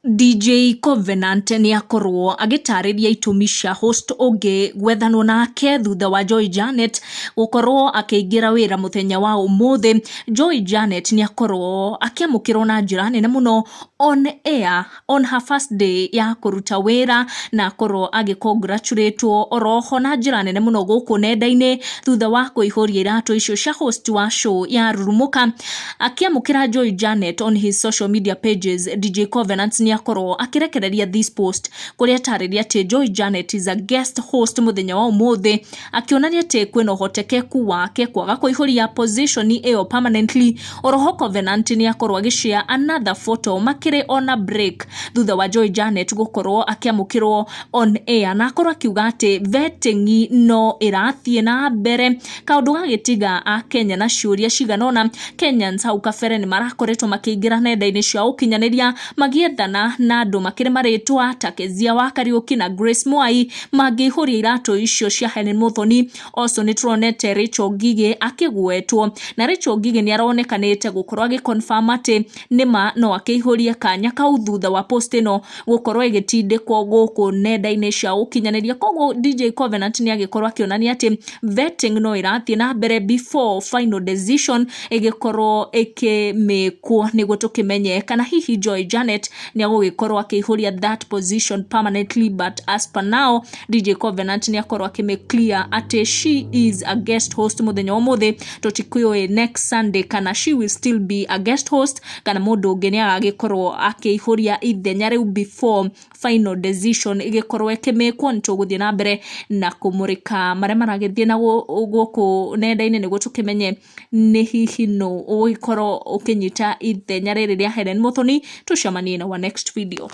DJ Covenant nĩ akorwo agĩtarĩria itũmi cia host ũngĩ gwethanwo nake thutha wa Joy Janet gũkorwo akĩingĩra wĩra mũthenya wa ũmũthĩ. Joy Janet nĩ akorwo akĩamũkĩrwo na njĩra nene mũno on air on her first day ya kũruta wĩra, na akorwo agĩ congratulate oroho na njĩra nene mũno gũkũ nenda-inĩ thutha wa kũihũria iratũ icio cia host wa show ya Rurumũka. Akĩamũkĩra Joy Janet on his social media pages, DJ Covenant nĩ akorwo akĩrekereria this post kũrĩa atarĩria atĩ Joy Janet is a guest host mũthenya wa ũmũthĩ, akĩonania atĩ kwĩna ũhotekeku wake kwaga kũihũria position ĩyo permanently. Oroho Covenant nĩ akorwo agĩshare another photo makĩrĩ on a break thutha wa Joy Janet gũkorwo akĩamũkĩrwo on air, na akorwo akiuga atĩ vetting no ĩrathiĩ na mbere, kaũndũ gagĩtiga Akenya na ciũria cigana ũna. Kenyans hau kabere nĩ marakoretwo makĩingĩra nenda-inĩ cia ũkinyanĩria magĩethana na andũ makĩrĩ marĩtwa ta Kezia wa Kariũki na Grace Mwai mangĩihũria iratũ icio cia Helen Muthoni. Also nĩ turonete Rachel Ngigĩ akĩgwetwo, na Rachel Ngigĩ nĩ aronekanĩte gũkorwo agĩ confirm atĩ nĩma no akĩihũrie kanya kau thutha wa post ĩno gũkorwo ĩgĩtindĩkwo gũkũ nenda-inĩ cia ũkinyanĩria. Koguo DJ Covenant nĩ agĩkorwo akĩonania atĩ vetting no ĩrathiĩ na mbere before final decision ĩgĩkorwo ĩkĩmĩkwo, nĩguo tũkĩmenye kana hihi Joy Janet nĩ agũgĩkorwo akĩihũria that position permanently. But as per now, DJ Covenant nĩ akorwo akĩmĩ clear atĩ she is a guest host mũthenya wa ũmũthĩ. Tũtikĩũĩ next Sunday kana she will still be a guest host kana mũndũ ũngĩ nĩ agagĩkorwo akĩihũria ithenya rĩu before final decision ĩgĩkorwo ĩkĩmĩkwo. Nĩ tũgũthiĩ na mbere na kũmũrĩka marĩa maragĩthiĩ na gũkũ nenda-inĩ nĩguo tũkĩmenye nĩ hihi nũ ũgũgĩkorwo ũkĩnyita ithenya rĩrĩ rĩa Helen Muthoni. Tũcemanie na our next video.